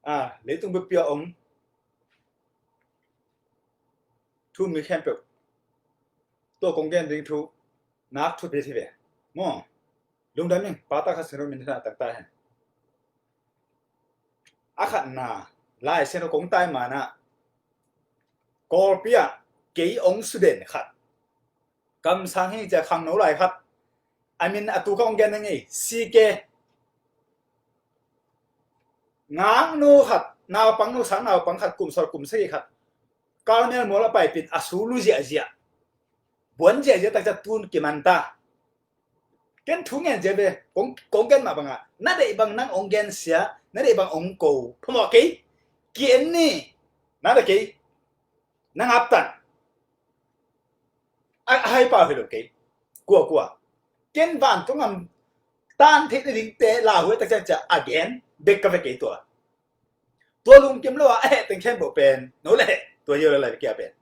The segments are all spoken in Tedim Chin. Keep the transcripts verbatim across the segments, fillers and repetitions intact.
a, leitung biapia om thu mi khempeuh, tua kong gen ding thu nak thupi hi ve. Maw, lungdam ing, pata kha sin ro min thana takta hen. A khatna, Lai Siangtho kong tai manah Kawlpi ah kei ong suden khat, kamsang hi cia khangno lai khat, a min a tu ka ong gen na ngei, C K, ngaknu khat, naupang nu sang naupang khat, kum sawm kum sagih khat, Carmel mual a paipin a su lu ziahziah, buan ziahziah tak cia tun kiman ta. Ken thu ngen cia ve, kong, kong gen mah bangah na deih bang nang ong gen sia, na deih bang ong ko phamawh kei. Ki en ni, na deih kei, na ngaptan. A, a hai pau hi lo kei. Kua kua ken vantung am tan theih na dingte lauhuai tak ciang cia a gen bek ka ve kei tua. Tua lungkim lo a a heh teng khempeuh pen no le heh, tua hi lo lai kia pen.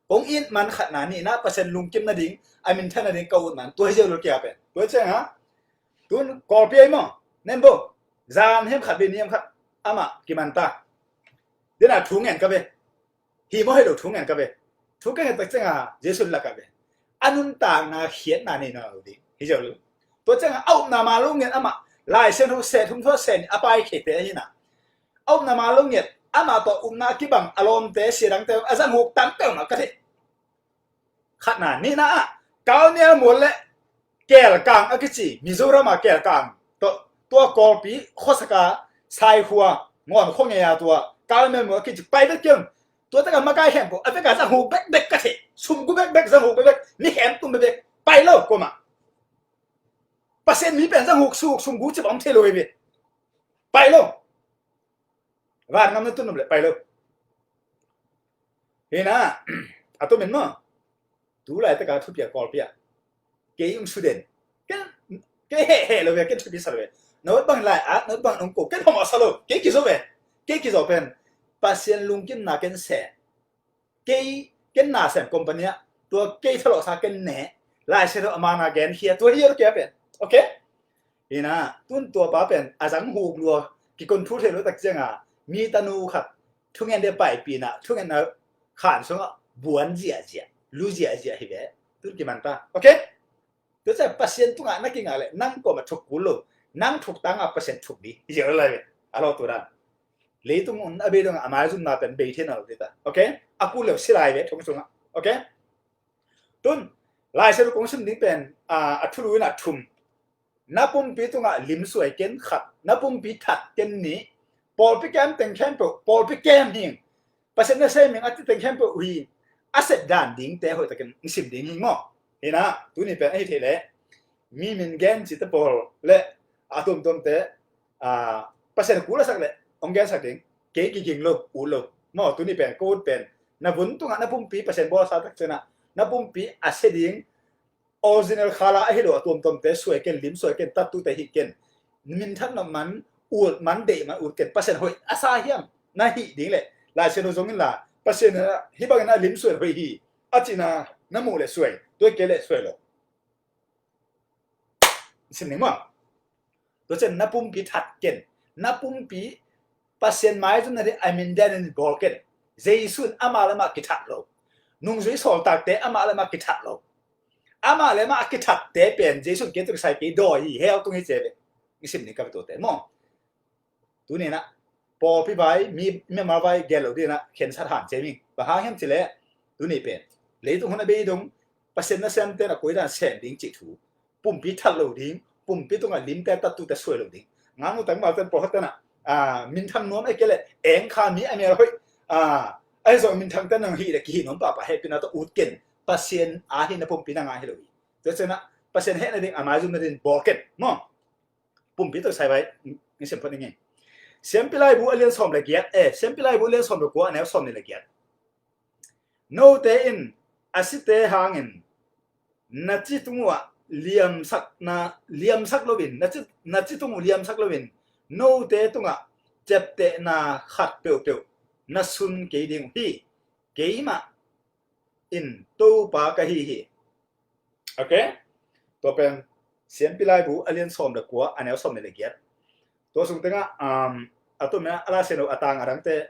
Kong it man khatna, nihna Pasian lungkim nading, a minthan nading ka ut man, tua hi lo kia pen. Tua ciang ha, tun Kawlpi ai maw, nen bo, zan hem khat ve ni hem khat amah kiman ta. Dena thu ngen ka ve. Hi maw hi lo thu ngen ka ve. Thu ka ngen tak cianga Jesu lak a ve. A nuntakna khiatna nei nawn lo ding hi zo lo. Tua cianga a upna ma lo ngen amah, Lai Siangtho se thum thua se nih a pai khete ahi na. A upna ma lo ngen amah tua upna kibang a lawmte sia dangte a zang huk tangte mah ka thei. Khatna, nihna ah Kaunial mual le Kelkang a kici, Mizoram a Kelkang, tua, tua Kawlpi khuasaka Saikhua ngawn khua ngei a tua Kaunial mual a kici pai vet kiam. Tua taka makai khempeuh a veka zang huk bekbek ka thei. Sumgu bekbek, zang huk bekbek, mi khem tum bekbek. Pai lo kuamah. Pasian mi pen zang huk suk sumgu ci bang om thei lo hi ve. Pai lo. Van ngam na tun nop le pai lo. Hina, a tumin maw, tu laitaka thupi a Kawlpi a kei ung suden. Ken, kei heh heh lo ve, ken thupi sa lo ve. Na ut bang lai at, na ut bang ung ko, ken phamawh sa lo, kei kizo ve. Kei kizo pen Pasian lungkimna ken se. Kei, ken na sem company ah tua kei thalawhsa ken ne. Lai Siangtho a mana gen khia, tua hi lo kia pen. Okay? Hina, tun tua pa pen a zang huk lua, kikon thu thei lo tak cianga mi tanu khat thungen de paipina, thungen na khan sungah buan ziahziah, lu ziahziah hi ve. Tun kiman ta. Okay? Tua ciah Pasian tungah na kingah leh nang kuamah thuk kul lo, nang thuk tangah Pasian thuk ding hi ziau lai ve. A lo tu dan. Leitung un a bei dongah a maizumna pen bei thei nawn lo dita. Okay? A kul leu silai ve thong sungah. Okay? Tun Lai Siangtho kong sim ding pen, a, a thulu in a thum. Na pumpi tungah limsuai ken khat, na pumpi that ken nih, pawlpi kem teng khempeuh, pawlpi kem hing, Pasian na sem hing a ti teng khempeuh hi, a set dan dingte hoihtakin sim ding hing maw? Hina, tuni pen ahi thei leh mi min gen cite pawl le a tuamtuamte, a, Pasian kul a sak leh hong gensak ding, kei kiging lo, ut lo maw? Tuni pen, ko ut pen, na vun tungah na pumpi Pasian bawlsa tak ciangah na pumpi a sia ding, original khala ahi lo a tuamtuamte suai ken, lim suai ken, tattoo te hi ken. Min thak nop man, ut man, deih man, ut ken. Pasian hoih a sa hiam na hih ding leh Lai Siangtho zong inla, Pasian hih bangin a lim suai hoih hi a cihna na muh leh suai, tua kei leh suai lo. Sim ning maw? Tua ciang na pumpi that ken. Na pumpi Pasian maizumna ding a min denin bawl ken. Jesu in amah le amah kithat lo. Nungzui sawltakte amah le amah kithat lo. Amah le amah a kithatte pen Jesu in kei tuk sai kei dawi hi, hell tung hi ci ve. I sim ning ka ve tuate maw? Tuni inah pawlpi vai, mi, mi ama vai gen lo ding inah khensat han ciam ing. Bang hang hiam cileh tuni pen leitung hun a bei dong Pasian nasemte na koi dan sem ding cih thu, pumpi that lo ding, pumpi tungah limte tattoo te suai lo ding. Ngaknu tangmalte pawlkhat tenah, a, minthang nuam a kei leh engkha mi a mel hoih, a, ahi zong minthangte nang hih leh kihih nuam pahpah hehpihna tawh ut ken. Pasian a hih na pumpi nang a hi lo hi. Tua cianah Pasian hehna ding a maizumna ding bawl ken maw? Pumpi tawh sai vai, ngisim phot ning e. Siampi Laibu a lian sawm le giat, eh, Siampi Laibu a lian sawm le kua a neu sawm nih le giat. Note in a site hangin na ci tung uh ah liamsakna, liamsak loin, na ci, na ci tung uh liamsak loin, note tungah ciaptehna khat peuhpeuh na sun kei ding uh hi. Keimah in Topa ka hi hi. Okay? Tua pen Siampi Laibu a lian sawm le kua a neu sawm nih le giat. Tua sung tengah, um, A tua mi-in a Lai Siangtho a tang a dangte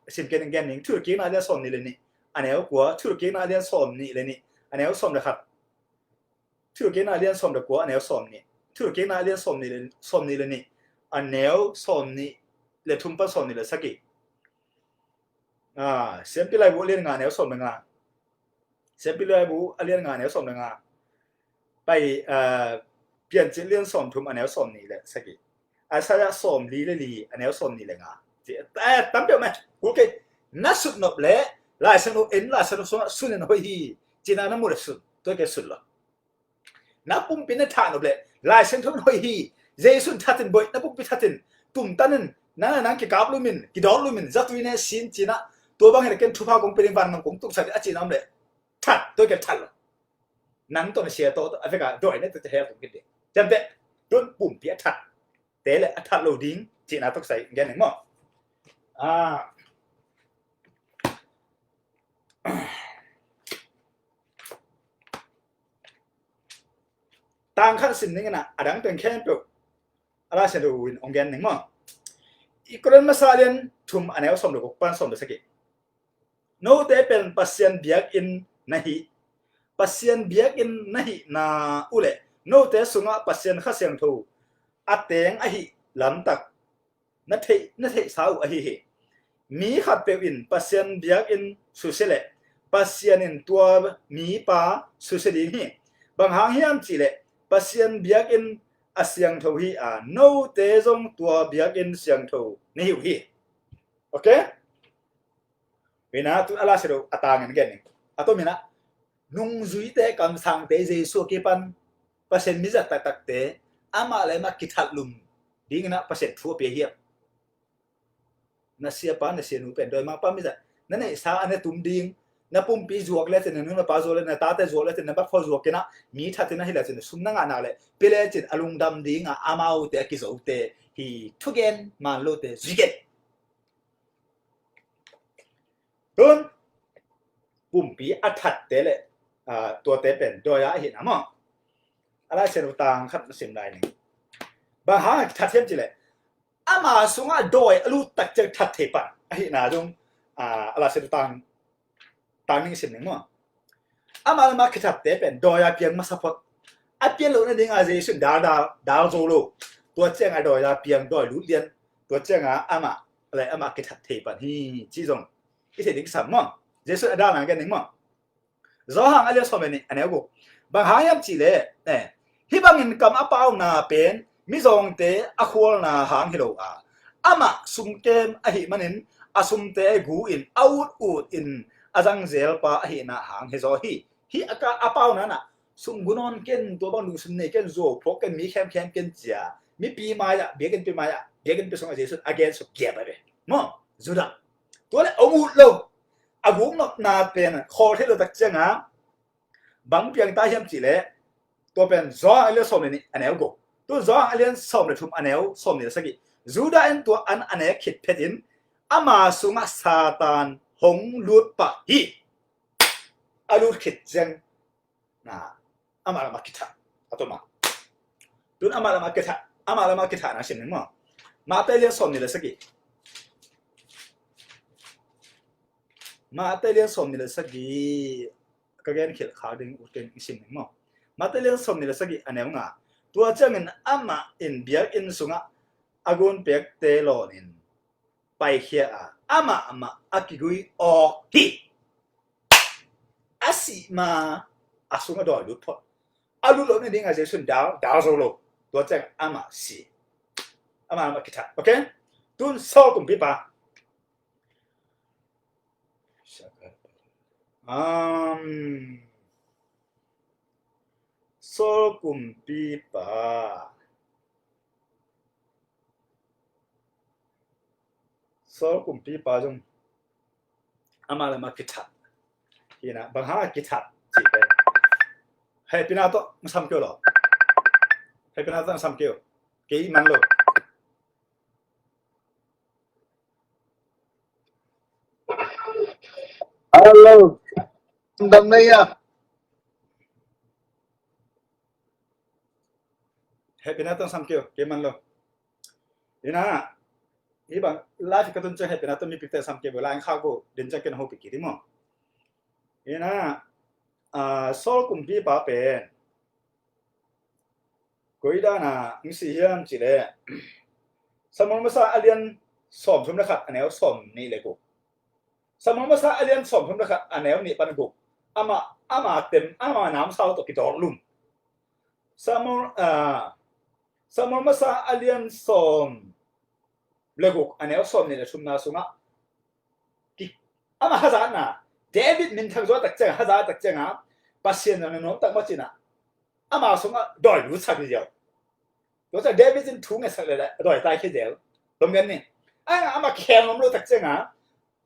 sim kei ning, gen ning. Thuhilhkikna a lian sawm nih le nih, a neu kua. Thuhilhkikna a lian sawm nih le nih, a neu sawm le khat. Thuhilhkikna a lian sawm le kua, a neu sawm nih. Thuhilhkikna a lian sawm nih le, sawm nih le nih, a neu sawm nih le thum pan sawm nih le sagih. Ah, Siampi Laibu a lian nga, a neu sawm le nga. Siampi Laibu a lian nga, a neu sawm le nga. Pai, ah, Piancil a lian sawm thum, a neu sawm nih le sagih. Isaiah sawm li le li, a neu sawm nih le nga. Ci, eh, tam peuh mah. Kul kei. Na sut nop leh Lai Siangtho en, Lai Siangtho sungah sun in hoih hi. Cihna na muh leh sun. Tua kei sun lo. Na pumpi na that nop leh Lai Siangtho in hoih hi. Jesu in that in, boih, na pumpi that in, tumtan in, nang, nang kikap lum in, kidawt lum in, zatui ne sin cihna. Tua bang hi leh ken thupha kong pia ding, vanmang kong tuksak ding a cihna om leh, that, tua kei that lo. Nang tawh na sia tawh, a vek a dawi ne tawh te hel kong kit ding. Ciamteh, tun pumpi a that te le a that lo ding cihna tawh kisai gen ning maw. Ah. Tang khat sim ning in a, a dang teng khempeuh a Lai Siangtho in hong gen ning maw. I Korin masa a lian thum, a neu sawm le guk pan sawm le sagih. Note pen Pasian biakinn na hi. Pasian biakinn na hihna uh leh note sungah Pasian Kha Siangtho a teng ahih lamtak na theih, na theihsa uh ahi hi. Mi khatpeuh in Pasian biakinn susia leh Pasian in tua mipa susia ding hi. Bang hang hiam cih leh Pasian biakinn a siangtho hi a, note zong tua biakinn siangtho na hi uh hi. Ok? Hina, tu a Lai Siangtho a tang in gen ning. A tom hina, nungzuite, kamsangte, Jesu a kipan Pasian mizat taktakte, amah le amah kithat lum ding in a Pasian thu a pia hiam? Na siapa, na sianu pen dawimangpa mizat na neihsa a na tum ding, na pumpi zuak le cin, na nu na pa zuak le, na tate zuak le cin, na bakhaw zuak in a, mi that in a hi le cin, sum na ngah nak le pia le cin, a lungdam ding a, amaute a kizote hi. Thugen man lote zui gen. Tun pumpi a thatte le, ah, tuate pen dawi a ahihna maw. A Lai Siangtho tang khat na sim lai ning. Bang hang a kithat hiam cih leh ama sungah dawi a lut tak ciang that thei pan ahihna zong, ah, a Lai Siangtho tang, tang ning sim ning maw. Amah le amah kithatte pen dawi a piang masa phot. A pian loh nading a Jesu in dal, dal, dal zo lo. Tua ciang a dawi a piang, dawi lut lian. Tua ciang a amah le amah kithat thei pan hi ci zong i thei ding kisam maw. Jesu in a dalna gen ning maw. Johan a lian sawm le nih, a neu guk. Bang hang hiam cih leh, eh, hih bangin kam a pauna pen mizawngte a khualna hang hi lo a, amah sumkem ahih manin a sumte gu in a ut ut in a zangzelpa ahihna hang hi zaw hi. Hih a ka, a pauna in a sum gu nawn ken, tua bang lungsum nei ken, zuau phawk ken, mi khemkhem ken ci a, mipi mai-ah, biakinnpi mai-ah, biakinnpi sungah Jesu in a gen suk giap a ve maw. Judah. Tua le hong ut lo. A guknopna pen khawl thei lo tak ciang a bang piang ta hiam cih leh, tua pen Johan a lian sawm le nih, a neu guk. Tu Johan a lian sawm le thum, a neu sawm nih le sagih. Judah in tua an a nek khit phetin ama sungah Satan hong lut pah hi. A lut khit ciang na, amah le amah kithat. A tuma. Tun amah le amah kithat, amah le amah kithat na sim ning maw. Matthai lian sawm nih le sagih. Matthai lian sawm nih le sagih. Ka gen khilh khak ding ut kei ning, sim ning maw. Matthai lian sawm nih le sagih, a neu nga. Tua ciangin amah in biakinn sungah a gunpekte lawnin paikhia a, amah amah a kigui awk hi. A sih ma a sungah dawi lut phot. A lut loh nading a Jesu in dal, dal zo lo. Tua ciang amah si. Amah amah kithat. Ok? Tun Saul kumpipa. Um, Saul kumpipa. Saul kumpipa zong amah le amah kithat. Hina, bang hang a kithat cih pen. Hehpihna tawh na sam kei uh lo. Hehpihna tawh na sam kei uh. Kei man lo. Hello. Dam na hia? Hehpihna tawh na sam kei uh. Kei man lo. Hina, Hih bang live ka tun ciang hehpihna tawh mipite sam kei bo, lai khak bo, den ciang ken hopih kik ding maw. Ina, ah, Saul kumpipa pen koi dana hong si hiam cih leh, Samuel masa a lian sawmthum le khat, a neu sawmnih le guk. Samuel masa a lian sawmthum le khat, a neu nih pan guk. Ama, ama tem, ama namsau tawh kidawt lum. Samuel, ah, Samuel masa a lian sawm le guk, a neu sawmnih le thumna sungah, ki, ama hazatna, David minthang zaw tak ciangah, hazat tak ciangah, Pasian na nuam tak maw cinah, ama sungah dawi lutsak hi ziau. Tua ciang David in thu ngetsak leh dawi tai khia ziau. Tom gen ni. A, ama kikhel nuam lo tak ciangah,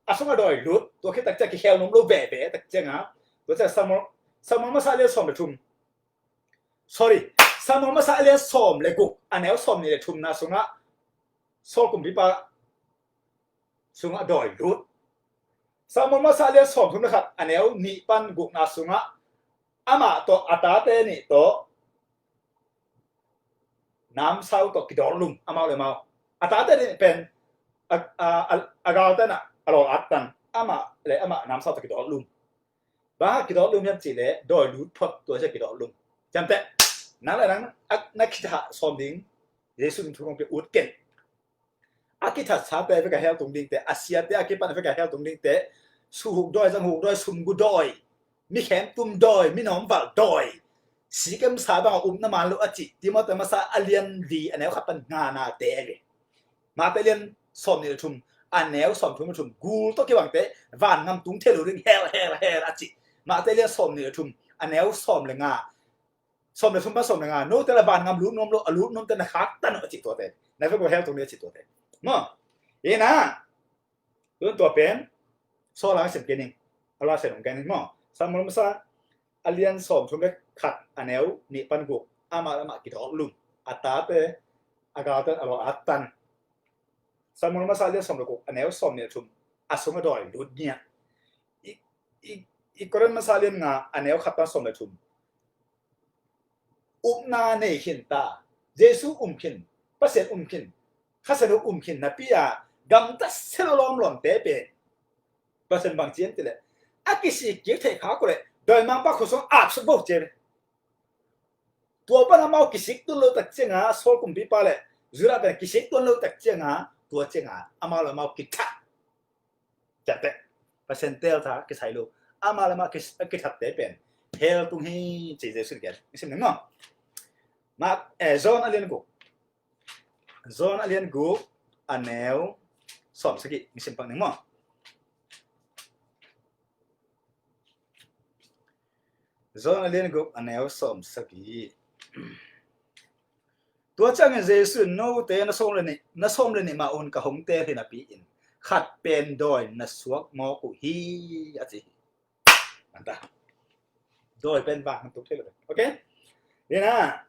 a sungah dawi lut, tua khit tak ciang kikhel nuam lo veve tak ciangah, tua ciang Samuel, Samuel masa a lian sawm le thum, sorry, Samuel masa a lian sawm le guk, a neu sawmnih le thumna sungah Saul kumpipa sungah dawi lut. Samuel masa a lian sawmthum le khat, a neu nih pan gukna sungah amah tawh a tate nih tawh namsau tawh kidawt lum, amau le amau. A tate nih pen a, a, a, a galte nah a lawl at tan, amah le amah namsau tawh kidawt lum. Bang hang kidawt lum hiam cih leh dawi lut phot, tua ciang kidawt lum. Ciamteh, nang le nang a, na khitha sawm ding Jesuh in thu kong pia ut ken. A kithatsate vek a hell tung dingte, a siate a kipan vek a hell tung dingte, suhuk dawi, zanghuk dawi, sumgu dawi, mi khemtum dawi, mi nawmvalh dawi, sikem sa bang a upna man lo a cih Timoti masa a lian li, a neu khat pan nganate ve. Mate lian sawmnih le thum, a neu sawmthum le thum, gul tawh kibangte vangam tung thei lo ding, hell, hell, hell a cih Mate lian sawmnih le thum, a neu sawm le nga, sawm le thum pan sawm le nga, note la vangam lut nuam lo, a lut nuamte na khak tan uh a cih tuate. Na vek uh hell tung ding a cih tuate. Maw? Ina, tun tua pen Saul a sim kei ning, a la sen ung kei ning maw. Samuel masa a lian sawmthum le khat, a neu nih pan guk, amah le amah kidawt lum, a tate a galte a lawl at tan. Samuel masa a lian sawm le guk, a neu sawmnih le thum, a sungah dawi lut ngiat. I, i, i Korin masa a lian nga, a neu khat pan sawm le thum, upna nei khin ta, Jesuh um khin, Pasian um khin, Kha Siangtho um khin napi a gamtat selo lawmlawmte pen Pasian bang ci hiam cih leh, a kisik kik theih khak uh leh dawimangpa khut sungah apsuk vo ci ve. Tua pan amau kisik tuan lo tak ciangah, Saul kumpipa le Judah pen kisik tuan lo tak ciangah, tua ciangah amau le amau kithat. Ciamteh, Pasian teeltha kisai lo, amau le amau kis-, kithatte pen hell tung hi ci Jesuh in gen. I sim ning maw. Mark, eh, John a lian guk, John a lian guk, a neu sawm sagih, mi sim pak ning maw. John a lian guk, a neu sawm sagih. Tua ciangin Jesuh in, note na sawm le nih, na sawm le nih mah un ka hong teel hi napi-in khat pen dawi na suak mawk uh hi, a ci hi. Anta. Dawi pen vang tuk thei lo. Okay? Ina,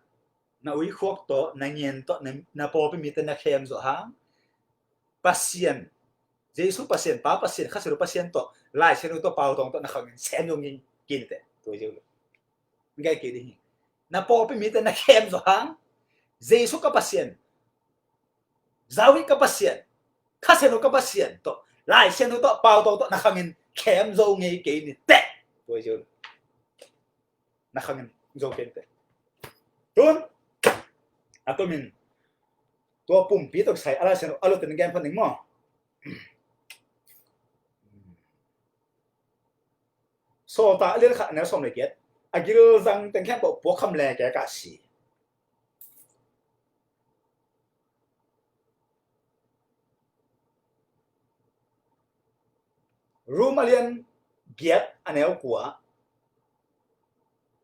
na uikhuak tawh, na ngen tawh, na, na pawlpi mite na khem zawh hang, Pasian, Jesuh Pasian, Pa Pasian, Kha Siangtho Pasian tawh, Lai Siangtho tawh, Pau Tawng tawh na khangin sem zo ngei kei ni teh. Tua hi lo. Ngei kei ding hi. Na pawlpi mite na khem zawh hang, Jesuh ka Pasian, Zau Ih ka Pasian, Kha Siangtho ka Pasian tawh, Lai Siangtho tawh, Pau Tawng tawh na khangin khem zo ngei kei ni teh. Tua hi lo. Na khangin zo kei ni teh. Tun a tomin tua pumpi tawh kisai a Lai Siangtho a lutin gen pha ning maw. Sawltak a lian khat, a neu sawm le giat. A gilzang teng khempeuh puak kham le kei ka si. Rom a lian giat, a neu kua.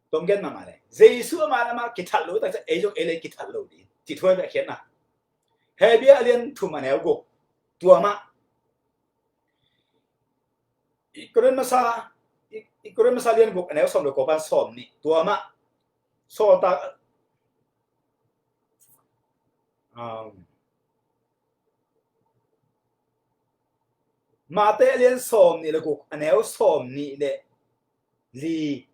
Tom gen mahmah le, Jesuh amah le amah kithat lo tak ciang ei zong ei le kithat lo ding, ci thuai beh khiatna. Hebru a lian thum, a neu guk. Tua mah. I Korin masa, i, i Korin masa lian guk, a neu sawm le kua pan sawm nih. Tua mah. Sawltak, um, Mate a lian sawm nih le guk, a neu sawm nih le li.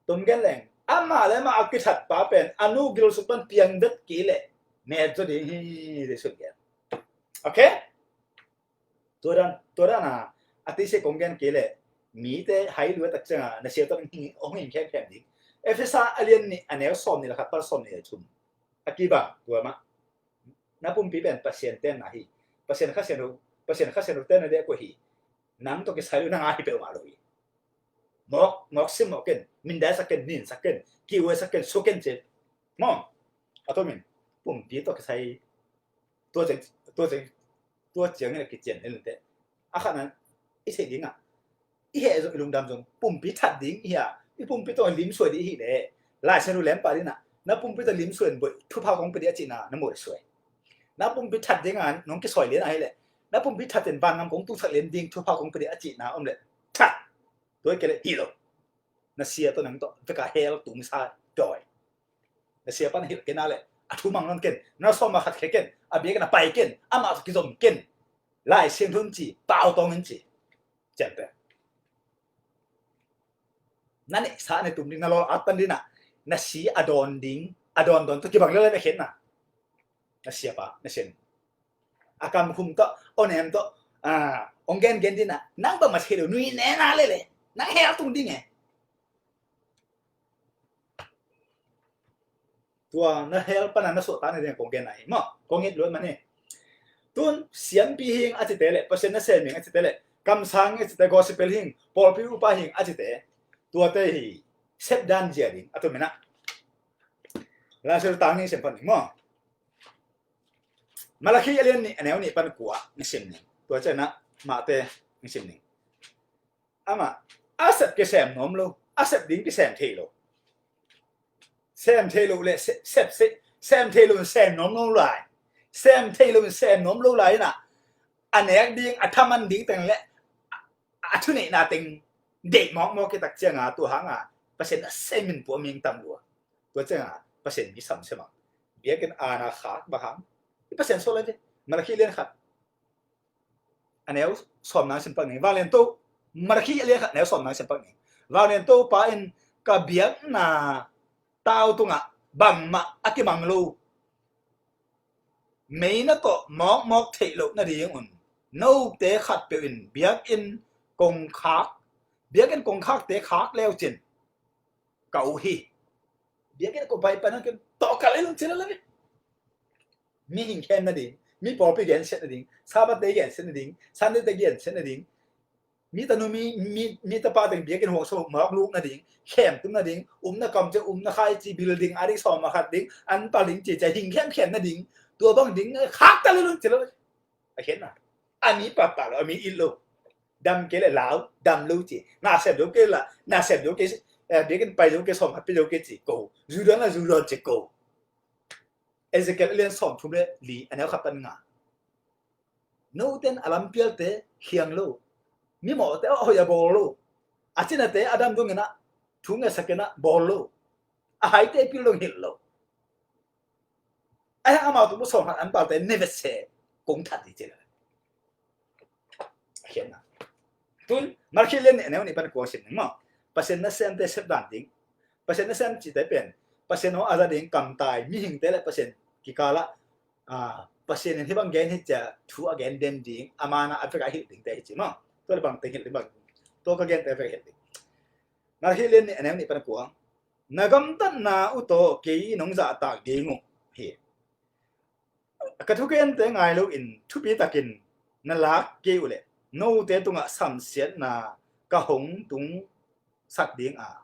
Tom gen leng, amah le amah a kithat pa pen a nu gil sung pan piang vet kei leh met zaw ding hi, Jesuh in gen. Okay? Tua dan, tua dan a, a tise kong gen kei leh, mite hai lua tak ciangin, na sia tawh hong hing khemphem ding. Efesa a lian nih a neu sawm nih le khat pan sawm nih le thum. A kibang, tua mah. Na pumpi pen Pasian tenna hi. Pasian Kha Siangtho, Pasian Kha Siangtho tenna ding kua hi. Nang tawh kisai lo, nang a hi peuhmah lo hi. Mawk, mawk sim mawk ken, mindaisak ken, ninsak ken, kiuaisak ken, suk ken ci. Maw, a tomin, pumpi tawh kisai, tua ciang, tua ciang, tua ciangin a kician hi lente. A khatna, i theih dingah, i heh zong, i lungdam zong, pumpi that ding hi a, i pumpi tawh lim suai ding hi leh, Lai Siangtho lem pah dingah, na pumpi tawh lim suai in boih, thupha kong pia ding a cihna, na muh leh suai. Na pumpi that dingah, nong kisawi lian a hi leh, na pumpi that in vangam kong tungsak lian ding, thupha kong pia ding a cihna om leh, that. Tua hi kei leh hih lo. Na sia tawh nang tawh veka hell tungsa dawi. Na sia pan hilh kei na leh a thu mang nawn ken, na sawm a khat khia ken, a biakinn ah pai ken, amah tawh kizom ken. Lai Siangtho in ci, pau tawng in ci. Ciamteh. Na neihsa na tum ding, na lawl at tan dingah, na si a dawn ding, a dawn dawn tawh kibang lel a khenna. Na siapa, na sianu. A kam khum tawh, aw nem tawh, a, hong gengen dingah, nang bangmah thei lo, nui nena lele, nang hell tung ding e. Tua na hell pana na suahtakna ding kong genna hi maw, kong it luat man hi. Tun siampi hing a cite leh, Pasian nasem hing a cite leh, kamsang hing a cite, gospel hing, pawlpi upa hing a cite, tuate hi sepdan zia ding a tuminah. Lai Siangtho tang ning sem pan ning maw. Malakhi a lian nih a neu nih pan kua ning sem ning. Tua cianah Mate ning sem ning. Amah a sep kisem nuam lo, a sep ding kisem thei lo. Sem thei lo le, se-, sep, se-, sem thei lo in sem nuam lo lai. Sem thei lo in sem nuam lo lai inah, a nek ding, a thaman ding teng le a thuneihna teng deih mawkmawk i tak cianga, tua hanga Pasian nasem in puah mi tam lua. Tua cianga Pasian mi samsiam a, biakinn ana khak bang hang, i Pasian sawt lai ve. Malakhi lian khat a neu sawmna sim pak ning. Vanglianto, Malakhi a lian khat a neu sawmna sim pak ning. Vanglianto pa in ka biakna tau tungah bangmah a kimang lo, meina tawh mawkmawk theih loh nadingun note khatpeuh in biakinn kongkhak, biakinn kongkhakte khak leucin ka uh hi. Biakinn kong pai pan ken tawh ka lei lung cila lei. Mi hing khem nading, mi pawlpi gensiat nading, Sabbath te gensiat nading, Sunday te gensiat nading, mi tanu mi, mi, mi tapa teng biakinn huang so mawk luk nading, khem tum nading, umna kam ce, umna khai ci, building a ding sawm a khat ding, an pal ding ci ce, hing khem khem nading, tua bang ding khak ta lei lung cila lei. A khenna. A mi papa lo, a mi it lo. Dam kei le lau, dam lo ci. Na sem lo kei la, na sem lo kei, eh, biakinn pai lo kei, sawm khat pi lo kei ci ko. Zu dawn la zu dawn ci ko. Ezekiel a lian sawm thum le li, a neu khat pan nga. Noten a lampialte khiang lo. Mimawhte a hoih a bawl lo. A cinate a dam dongin a, thu ngetsak in a bawl lo. A haite pil dong hilh lo. Ahi hang amau tung sawm khat an palte ne vet se kong that hi ci le. A khiatna. Tun, Malakhi lian nih a neu nih pan kua sim ning maw. Pasian nasemte sep dan ding. Pasian nasem cite pen, Pasian aw a za ding kamtai, mihingte le Pasian kikala, ah, Pasian in hih bang gen hi cia thu a gen den ding, a mana a vek a hilh dingte hi ci maw. Tua le bang teng hilh ding bang. Tua ka gente a vek a hilh ding. Malakhi lian nih a neu nih pan kua. Na gamtatna uh tawh kei nong zahtak ding uh hi. Ka thugente ngai loin thupitakin na lak kei uh leh note tungah samsiatna ka hong tungsak ding a,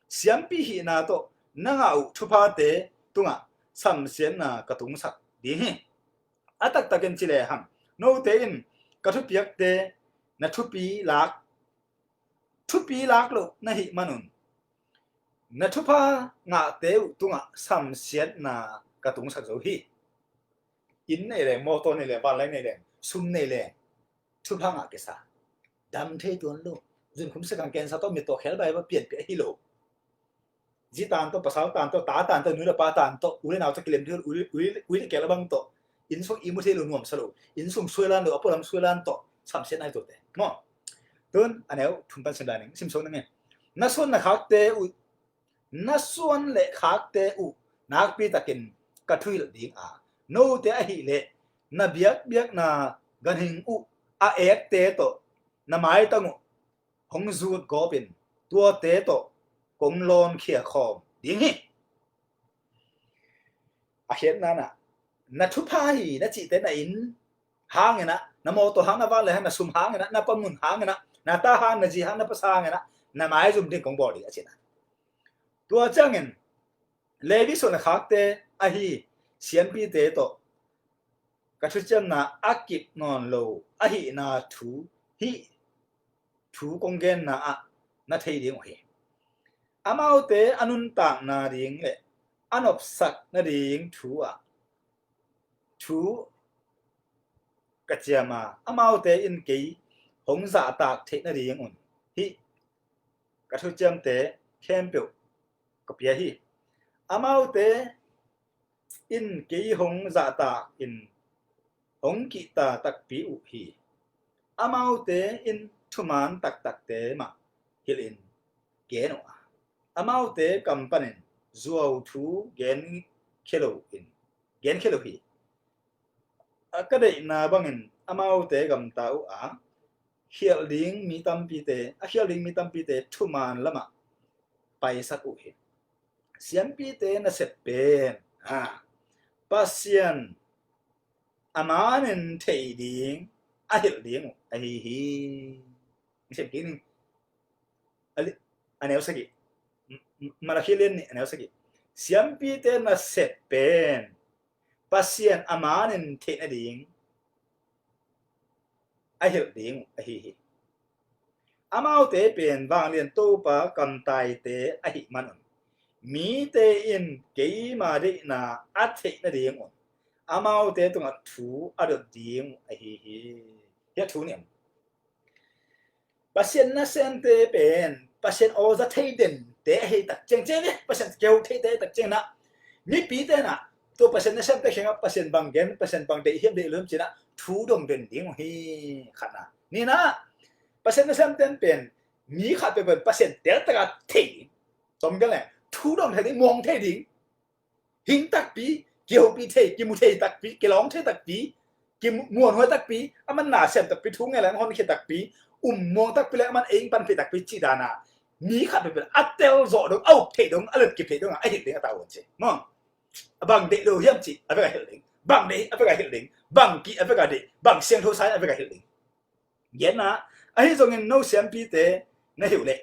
siampi hihna tawh na ngah uh thuphate tungah samsiatna ka tungsak ding hi. A taktakin ci lehang, note in ka thupiakte na thupi lak, thupi lak loh na hih manun na thupha ngahte uh tungah samsiatna ka tungsak zo hi. Inn nei leng, mawtaw nei leng, vanleng nei leng, sum nei leng, thupha ngah kisa. Dam thei tuan lo. Zunkhum sekang cancer tawh, mittaw khelbai va pianpih ahi lo. Zi tan tawh, pasal tan tawh, ta tan tawh, nu le pa tan tawh, u le nau tawh kilem thei lo, u le, u le, u le kel a bang tawh, inn sung ihmu thei lo, nuamsa lo, inn sung suailan lo, a pualam suailan tawh samsiat nai tuate maw. Tun a neu thum pan sim lai ning, sim sung ning e. Na suan na khakte uh, na suan le khakte uh nakpitakin ka thuhilh ding a, note ahih leh na biakbiakna ganhing uh a ekte tawh na maitang uh hong zut gawpin tuate tawh kong lawnkhia khawm ding hi. A khiatna-ah na thupha hi na cihte na inn hanginah, na mawtaw hang, na vanlei hang, na sum hanginah, na panmun hanginah, na ta hang, na zi hang, na pasa hanginah na maizum ding kong bawl ding a cihna. Tua ciangin Levi suan a khakte ahi siampite tawh ka thuciamna a kip nawn lo ahihna thu hih thu kong genna ah na thei ding uh hi. Amaute a nuntakna ding le a nopsak nading thu ah thu ka ciam a, amaute in kei hong zahtak theih nadingun hih ka thuciamte khempeuh ka pia hi. Amaute in kei hong zahtak in hong kihta takpi uh hi. Amaute in thuman taktakte mah hilhin gen uh a, amaute kam panin zuau thu genkhia lo in, genkhia lo hi. A ka deihna bangin amaute gamta uh a, khialh ding mi tampite, a khialh ding mi tampite thuman lamah paisak uh hi. Siampite nasep pen a, Pasian a manin theih ding a hilh ding uh ahi hi. Sim kik ning. A li-, a neu sagih. M-, m-, Malakhi lian nih a neu sagih. Siampite nasep pen Pasian a manin theih nading a hilh ding uh ahi hi. Amaute pen vanglian Topa kamtaite ahih manun mite in keima deihna a theih nadingun amaute tungah thu a dot ding uh ahi hi. Hiah thu niam. Pasian nasemte pen Pasian awza thei dente ahi tak ciang, ciang ve, Pasian kiho theite ahi tak ciang na, mipite na tua Pasian nasemte kiangah Pasian bang gen, Pasian bang deih hiam, deih lo hiam ci-in ah thu dong den ding uh hi. Khatna. Nihna, Pasian nasemte pen mi khat peuhpeuh Pasian teltak a thei ding, tom gen le thu dong thei ding, muang thei ding, hing takpi, kihopih thei, kimu thei takpi, kilawng thei takpi, kimuanhuai takpi, aman na sem takpi, thu ngen le honkhia takpi, um muang takpi le aman ei panpih takpi cih dan a mi khat peuhpeuh a tel zawh dong, a up theih dong, a letkip theih dong a hilh ding a ta uh ci maw. Bang deih lo hiam cih a vek a hilh ding, bang deih a vek a hilh ding, bang kih a vek a deih, bang siangtho sa a vek a hilh ding. Genna, ahi zongin no siampite na hi uh leh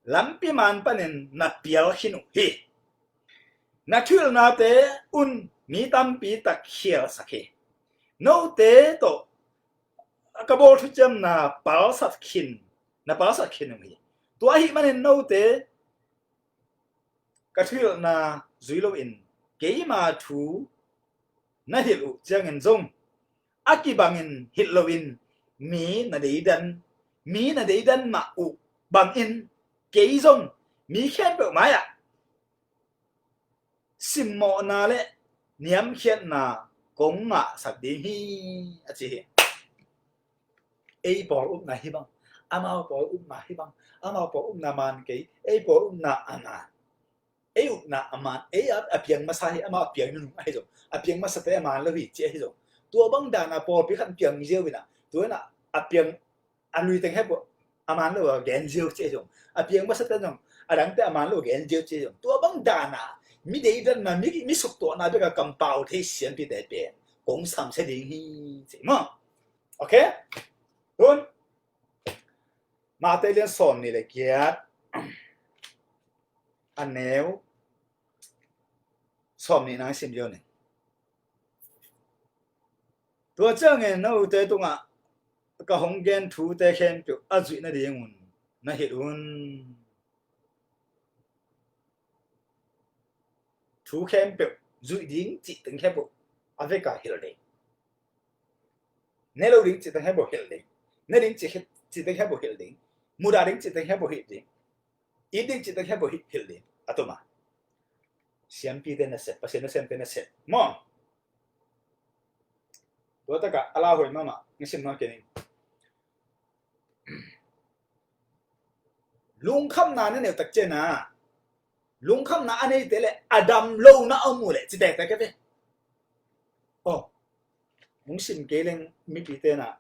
lampi man panin na pial khin uh hi. Na thuhilhnate un mi tampi tak khialsak hi. Note tawh ka bawl thuciamna palsat khin, na palsat khin uh hi. Tua ahih manin note ka thuhilhna zui loin keima thu na hilh uh ciangin zong a kibangin hilh loin mi na deidan, mi na deidan mah uh bangin kei zong mi khempeuh mai-ah simmawhna le niamkhiatna kong ngahsak ding hi, a ci hi. Ei pawl upna hi bang, amau pawl upna hi bang, amau pawl upna man kei, ei pawl upna a man. Ei upna a man, ei a, a piang masa hi, amau a piang nunung ahi zong, a piang masate a man lo hi ci ahi zong, tua bang dana pawlpi khat piang ziau inah, tua inah a piang a lui teng hep uh a man lo a gen ziau ci ahi zong, a piang masate zong a dangte a man lo a gen ziau ci ahi zong, tua bang dana mi deidanna, mi, mi suktuahna beka kampau thei siampite pen kong samsia ding hi ci maw. Ok. Tun Mate lian sawm nih le giat, a neu sawm nih nang sim liau ni. Tua ciangin note tungah ka hong gen thute khempeuh a zuih nadingun na hilh un. Thu khempeuh zuih ding cih teng khempeuh a veka hilh ding. Ne lo ding cih teng khempeuh hilh ding. Ne ding cih, cih teng khempeuh hilh ding. Mudah ding cih teng khempeuh hilh ding. It ding cih teng khempeuh hilh, hilh ding. A tuma siampite nasep, Pasian nasemte nasep maw. Tua takah a lauhuai mahmah, ngisim nuam kei ning. Lungkhamna na neih uh tak ciangin ah, lungkhamna a neite le a dam lona a om uh leh ci tektek ve. Aw, hong sim kei leng mipi tenah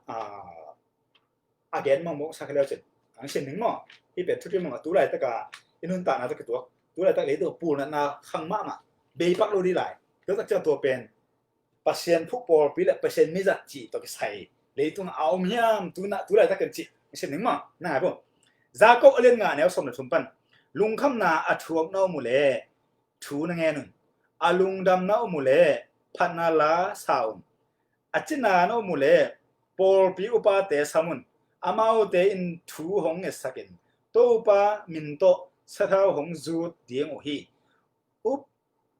a gen mawkmawk sak leu cin ang sim ning maw? Hih pen thupi mawk a, tu laitaka i nuntakna tawh kituak, tu laitak leitung pulnatna khang mahmah, beipak lo dih lai. Tua tak ciang tua pen Pasian phuh pawlpi le Pasian mizat cih tawh kisai leitungah a om hiam, tu laitakin cih hong sim ning maw? Na ngai pua. Jakob a lian nga neu sawm le thum pan, lungkhamna a thuak na om uh leh thu na ngen un. A lungdam na om uh leh phatna la sa un. A cina na om uh leh pawlpi upate sam un. Amaute in thu hong ngetsakin Topa min tawh sathau hong zut ding uh hi. Up,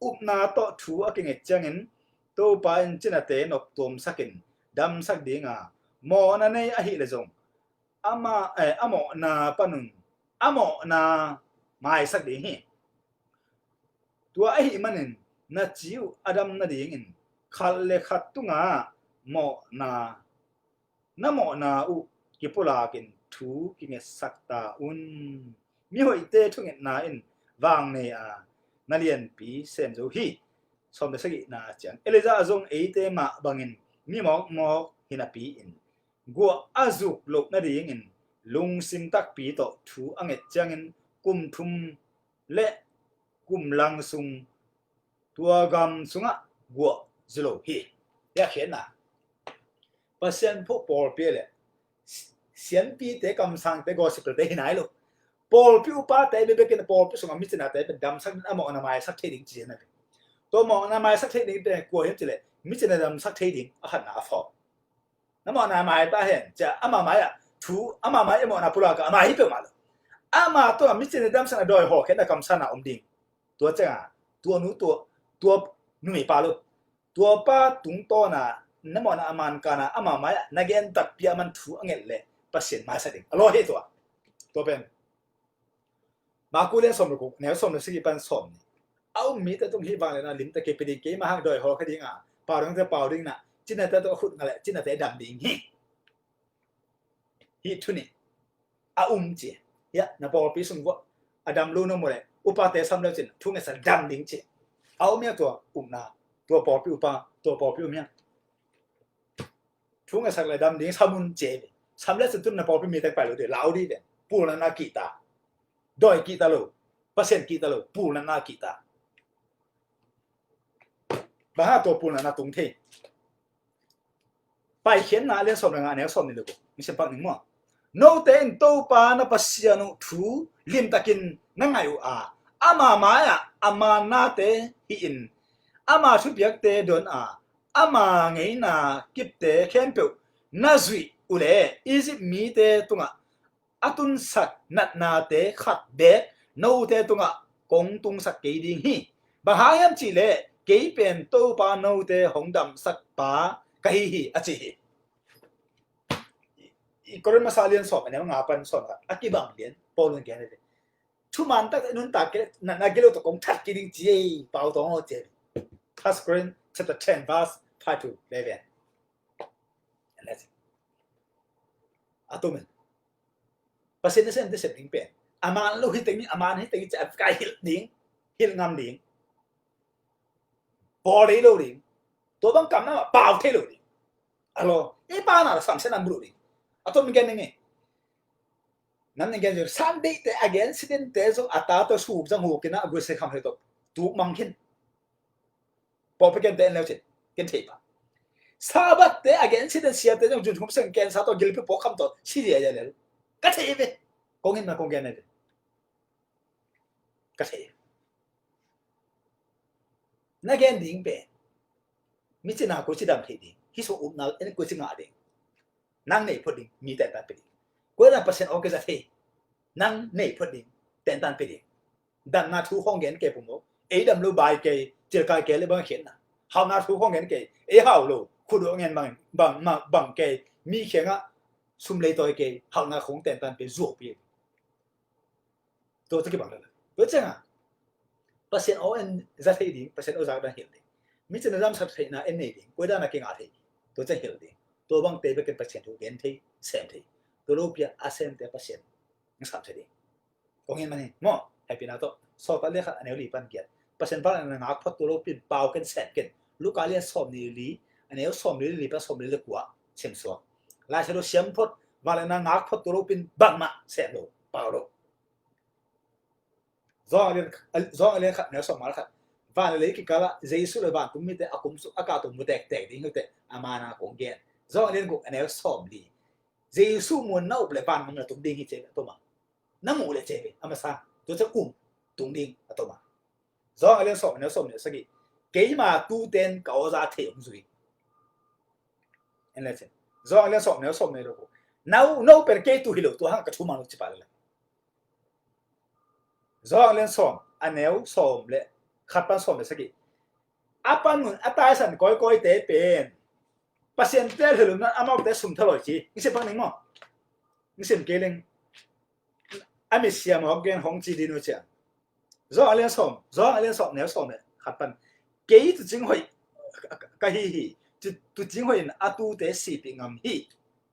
upna tawh thu a kinget ciangin Topa in cinate noptuamsakin damsak dinga, mawhna nei ahih leh zong ama, eh, a mawhna panun a mawhna maisak ding hi. Tua ahih manin na ci uh a dam nadingin khat le khat tungah mawhna, na mawhna uh kipulakin thu kingetsak ta un. Mihoihte thungetna in vang nei a, na lianpi sem zo hi. Sawm le sagihna ciang, Elijah zong eite mah bangin mi mawkmawk hi napi-in guah a zuk loh nadingin lungsim takpi tawh thu a nget ciangin kum thum le kum lang sung tua gam sungah guah zu lo hi. Hia khiatna, Pasian phuh pawlpi le sianpite, kamsangte, gospel-te hi nai lo. Pawlpi upate bekbekin pawlpi sungah micinate pen damsak in a mawhna maisak thei ding ci hi na. Tua mawhna maisak thei ding pen kua hiam cileh micina damsak thei ding a khatna a phawk. Na mawhna mai ta hen cia ama mai-ah thu, ama mai i mawhna pulaka ama hi peuhmah lo. Ama tungah micina damsakna dawi hawlkhiatna kamsana om ding. Tua cianga tua nu, tua, tua numei pa lo, tua pa tungtawna na mawhna a mankana ama mai-ah na gen takpi a man thu a nget leh Pasian maisak ding a lawi hi tua. Tua pen Maku lian sawm le guk neu sawm le sagih pan sawm nih. A um mite tung hih vangliatna limte kei pia ding, keima hang dawi hawlkhia dinga pau dangte pau dingna, cinate tawh a khut nga leh cinate dam ding hi. Hih thu nih a um ci. Hiah na pawlpi sung vuah a dam lo na mu leh upate sam leu cin thu ngetsa dam ding ci. A um hiah tua upna, tua pawlpi upa, tua pawlpi um hiah thu ngetsak le dam ding sam un ci. Sam leu cin tun na pawlpi mite pai lo dih, lau dih ve. Pulnatna kihta, dawi kihta lo, Pasian kihta lo, pulnatna kihta. Bang hang tua pulnatna tung thei? Paikhiatna lian sawm le nga neu sawm nih le guk, mi siampak ning maw? Note in Topa na Pasian uh thu limtakin na ngaih uh a, ama mai-ah a mannate hih in, ama thupiakte don a, ama ngeina kipte khempeuh na zuih uh leh Egypt mite tungah a tunsak natnate khat beek note tungah kong tungsak kei ding hi. Bang hang hiam cihleh kei pen Topa note hong damsak pa ka hi hi, a ci hi. I Korin masa lian sawm a neu nga pan sawm khat a kibang lian Paul in gen hi. Thuman tak nuntak kei, natna gilo tawh kong that kei ding ci ei, Paul tawng aw ci ei. First Korin chapter ten verse five to eleven. A tumin Pasian nasem te sem ding pen a man lo hi teng, a man hi teng ci a kai hilh ding, hilh ngam ding, bawl thei lo ding, tua bang kamna pau thei lo ding. A lo i pa na la sam sen am bru ding. A tom gen nge. Nam ning gen zong Sunday te a gen sidin te zong a ta to suk zang hu kina a gui se kham he to tuk mang khin. Pawlpi ken te en leu cin ken thei pa. Sabbath te a gen sidin sia te zong jun khum seng ken sa to gilpi pawk kham to si zia zia lel. Ka thei ve. Kong in na kong gen ve. Ka thei. Na gen ding pen mi cina koi ci dam thei ding, hi so upna en koi ci ngah ding. Nang nei phot ding, mi tentan pe ding. Koi na Pasian aw keza thei. Nang nei phot ding, tentan pe ding. Damna thu hong gen kei pum lo. Ei dam lo bai kei, cilkai kei le bang khiatna. Hauhna thu hong gen kei, ei hau lo, khut lo ngen bang, bang, bang kei, mi khiangah sum lei tawi kei, hauhna khong tentan pe zuau pi. Tua ca kibang lala. Tua cianga Pasian aw en za thei ding, Pasian aw zak dan hilh ding. Mi cina damsak theihna en nei ding, koi dana kingah thei. Tua ca hilh ding. Tua bangte bekin Pasian thu gen thei, sem thei. Tua lopia a semte Pasian ng sam thei ding. Kong in mani maw, hepina tawh Sawltak lekha a neu li pan giat. Pasian pal na ngak phot tua lopin pau ken sem ken. Luka lian sawm ni li A neu sawmli le li pan sawmli le kua sem suak. Lai Siangtho siam phot, vangliatna ngak phot tu lo pin bangmah sem lo, pau lo. Johan a lian, Johan a lian khat, a neu sawm le khat. Van le lei kikal ah Jesu le vantung mite a kum suk a kah tung mu tektek ding hi uh teh, a man a kong gen. Johan a lian guk, a neu sawmli. Jesu mun na up le van gam na tung ding hi ci a tuma. Na muh le ci a, a masa, tua ciang um tung ding a tuma. Johan a lian sawm, a neu sawm le sagih. Keima tute'n ka aw za thei hong zui. En le ci. Johan a lian sawm, a neu sawm le guk. No, no pen kei tu hi lo, tua hang ka thu mang lo ci pah le. Johan a lian sawm, a neu sawm le khat pan sawm le sagih. A panun a taisan kawikawite pen Pasian tel hi lo nan amaute sum thalawh ci. Hong sim pak ning maw? Hong sim kei leng. A misiam hong gen hong ci ding uh ciang. Johan a lian sawm, Johan a lian sawm, neu sawm le khat pan. Kei tuucing hoih ka hi hi. Tu, tuucing hoih in a tuute sihpih ngam hi.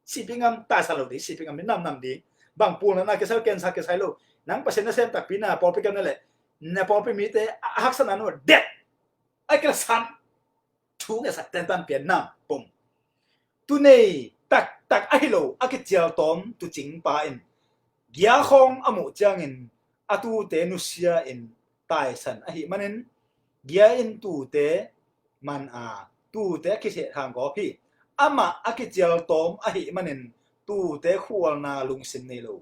Sihpih ngam, taisan lo ding, sihpih ngam ding, namnam ding. Bang pulnatna kisai lo, cancer kisai lo. Nang Pasian nasem takpi na pawlpi kam na leh, na pawlpi mite a haksatna nuam det. A kilsam thu ngetsak tentan pian nam pum. Tunei taktak ahi lo a kicialtawm tuucing pa in gia khawng a muh ciangin a tuute nusia in taisan ahih manin, gia in tuute man a, tuute a kisiat hang gawp hi. Amah a kicialtawm ahih manin tuute khualna lungsim nei lo,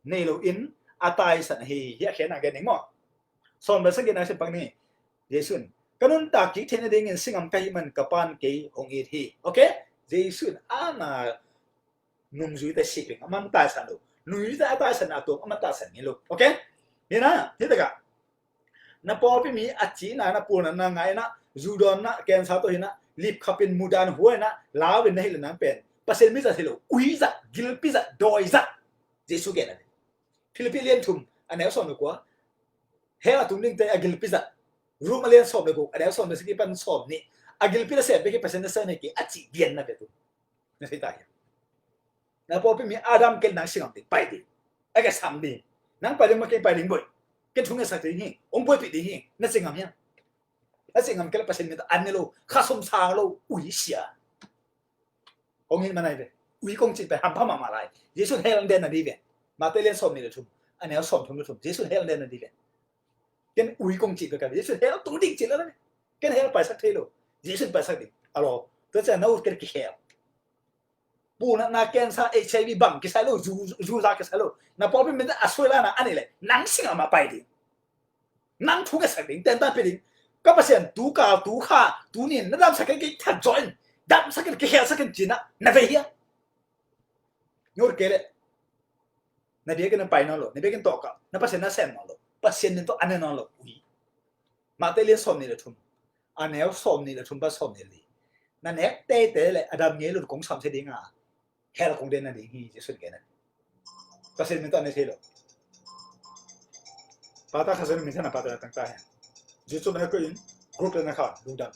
nei lo in a taisan ahi hi. A khen a gen ning maw? Sawm le sagih na sim pak ni. Jesu in, ka nuntak kik theih nadingin si ngam ka hih man ka Pa'n kei hong it hi. Okay? Jesu in a na nungzuite sihpih ngam, aman taisan lo. Nungzuite a taisan a tuam, aman taisan ngei lo. Okay? Hi na, hi takah. Na pawlpi mi a cihna, na pulnatna ngaihna, zu dawnna, cancer tawh hi na, lipkhapin mudan huai na, lau in na hilh nang pen Pasian mi zat hi lo, ui zat, gilpi zat, dawi zat. Jesu gen a ni. Philippi lian thum, a neu sawm le kua. Hell a tung dingte a gilpi zat. Rom a lian sawm le guk, a neu sawm le sagih pan sawm nih. A gilpi na sem bek hi, Pasian nasem hi kei a cih gen na bek uh. Na thei ta hiam? Na pawlpi mi Adam ken nang si ngam ding, pai ding. A ka sam ding. Nang pai ding maw, ken pai ding boih. Ken thu ngetsak ding hi. Hong buaipih ding hi. Na ci ngam hiam? Na ci ngam kei leh Pasian min tawh an ne lo. Kha sum sang lo. Ui sia. Kong hin manai ve. Ui kong cih pen hampha mahmah lai. Jesu in hell den na di ve. Mate lian sawm nih le thum, a neu sawm thum le thum. Jesu in hell den na di ve. Ken ui kong cih pen ka ve. Jesu in hell tu ding cih lo na ve. Ken hell paisak thei lo. Jesu in paisak ding. A lo. Tua ciang na ut ken kihel. Pulnatna, cancer, H I V bang kisai lo, zu, zu za kisai lo. Na pawlpi min a suai lana a nih leh nang si ngam a pai ding. Nang thu ngetsak ding, tentan pia ding. Ka Pasian, tu kal, tu kha, tu ni in na damsak kei, kei that zaw in, damsak in, kikhelsak in ci-in ah na vei hiam? Ngut kei leh na biakinn ah pai nawn lo, na biakinn tawh kah, na Pasian na sem nawn lo, Pasian min tawh an ne nawn lo. Ui. Mate lian sawm nih le thum, a neu sawm nih le thum pan sawm nih le li. Na nek teitei leh a dam ngei lo in kong sam thei ding a, hell kong den na ding hi, Jesu in gen a. Pasian min tawh an ne thei lo. Pata kha zon min tana pata tang ta hen. Jesu na ko in group le na kha lungdam.